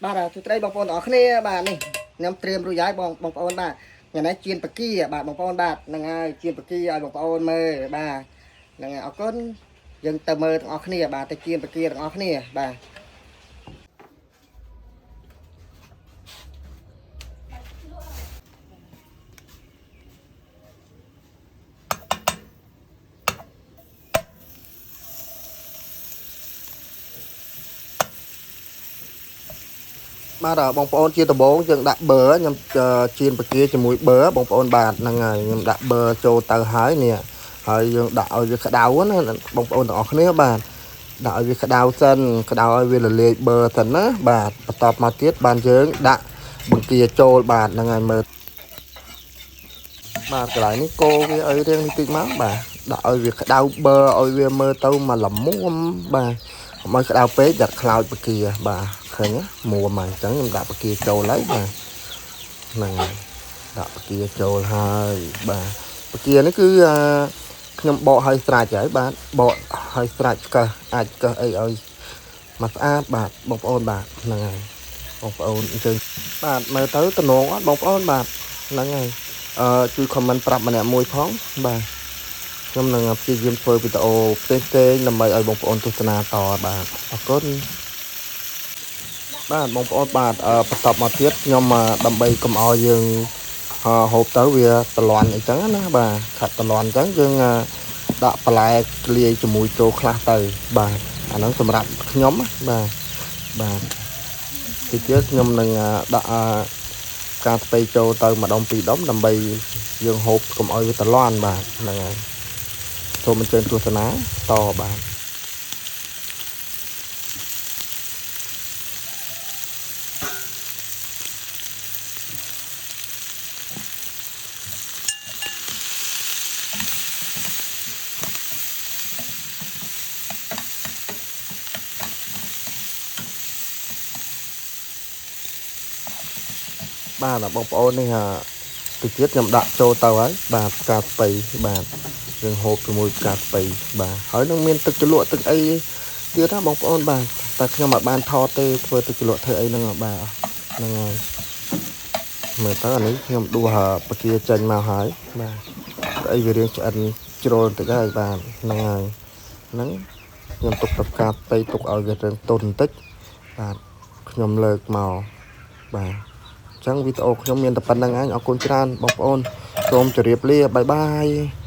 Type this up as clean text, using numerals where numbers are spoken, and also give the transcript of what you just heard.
បាទសួស្តីបងប្អូនទាំងអស់គ្នាបាទនេះខ្ញុំត្រៀមរួចហើយបងបងប្អូនបាទថ្ងៃនេះជៀនបកាបាទបងប្អូនបាទហ្នឹងហើយជៀនបកាឲ្យបងប្អូនមើលបាទហ្នឹងហើយអរគុណយើងទៅមើលទាំងអស់គ្នាបាទទៅជៀនបកាទាំងអស់គ្នាបាទ បាទបងប្អូនជាដំបងយើងដាក់ប៊ឺខ្ញុំជៀនបកាជាមួយប៊ឺបងប្អូនបាទហ្នឹងហើយខ្ញុំដាក់ប៊ឺចូលទៅហើយនេះហើយយើងដាក់ឲ្យវាក្តៅណាបងប្អូនទាំងអស់គ្នាបាទដាក់ឲ្យវាក្តៅសិនក្តៅឲ្យវារលាយប៊ឺសិនណាបាទបន្ទាប់មកទៀតបានយើងដាក់បង្គាចូលបាទហ្នឹងហើយមើលបាទកន្លែងនេះកូរវាឲ្យរៀងនេះតិចមកបាទដាក់ឲ្យវាក្តៅប៊ឺឲ្យវាមើលទៅមកល្មមបាទកុំឲ្យក្តៅពេកដាក់ខ្លោចបង្គាបាទឃើញមួមហើយអញ្ចឹងខ្ញុំដាក់បង្គាចូលហើយបាទហ្នឹងហើយដាក់បង្គាចូលហើយបាទបង្គានេះគឺអាខ្ញុំបកឲ្យស្រាច់ហើយបាទបកឲ្យស្រាច់កឹះអាចកឹះអីឲ្យមកស្អាតបាទបងប្អូនបាទហ្នឹងហើយបងប្អូនអញ្ជើញបាទមើលទៅតំណងអត់បងប្អូនបាទហ្នឹងហើយអឺជួយ comment ប្រាប់ម្នាក់មួយផងបាទខ្ញុំនឹងព្យាយាមធ្វើវីដេអូផ្សេងៗដើម្បីឲ្យបងប្អូនទស្សនាតបាទអរគុណ បាទបងប្អូនបាទបន្តមកទៀតខ្ញុំដើម្បីកុំឲ្យយើងហូបទៅវាតលន់អីចឹងណាបាទខាត់តលន់អញ្ចឹងយើងដាក់បន្លែលាយជាមួយចូលខ្លះទៅបាទអាហ្នឹងសម្រាប់ខ្ញុំបាទបាទទីទៀតខ្ញុំនឹងដាក់ការស្ពៃចូលទៅម្ដុំពីរដុំដើម្បីយើងហូបកុំឲ្យវាតលន់បាទហ្នឹងហើយសូមអញ្ជើញទស្សនាតបាទ បាទបងប្អូននេះទៅទៀតខ្ញុំដាក់ចូលទៅហើយបាទផ្កាស្ពៃបាទយើងហូបជាមួយផ្កាស្ពៃបាទហើយនឹងមានទឹកជ្រលក់ទឹកអីទៀតណាបងប្អូនបាទតែខ្ញុំអត់បានថតទេធ្វើទឹកជ្រលក់ធ្វើអីហ្នឹងបាទហ្នឹងហើយមើលទៅអានេះខ្ញុំដួសបកាចេញមកហើយបាទអីវារៀងឆ្អិនជ្រុលបន្តិចហើយបាទហ្នឹងហើយហ្នឹងខ្ញុំទុកតែផ្កាស្ពៃទុកឲ្យវារៀងទន់បន្តិចបាទខ្ញុំលើកមកបាទចឹងវីដេអូខ្ញុំមានតែប៉ុណ្្នឹងឯងអរគុណច្រើនបងប្អូនសូមជម្រាបលាបាយបាយ។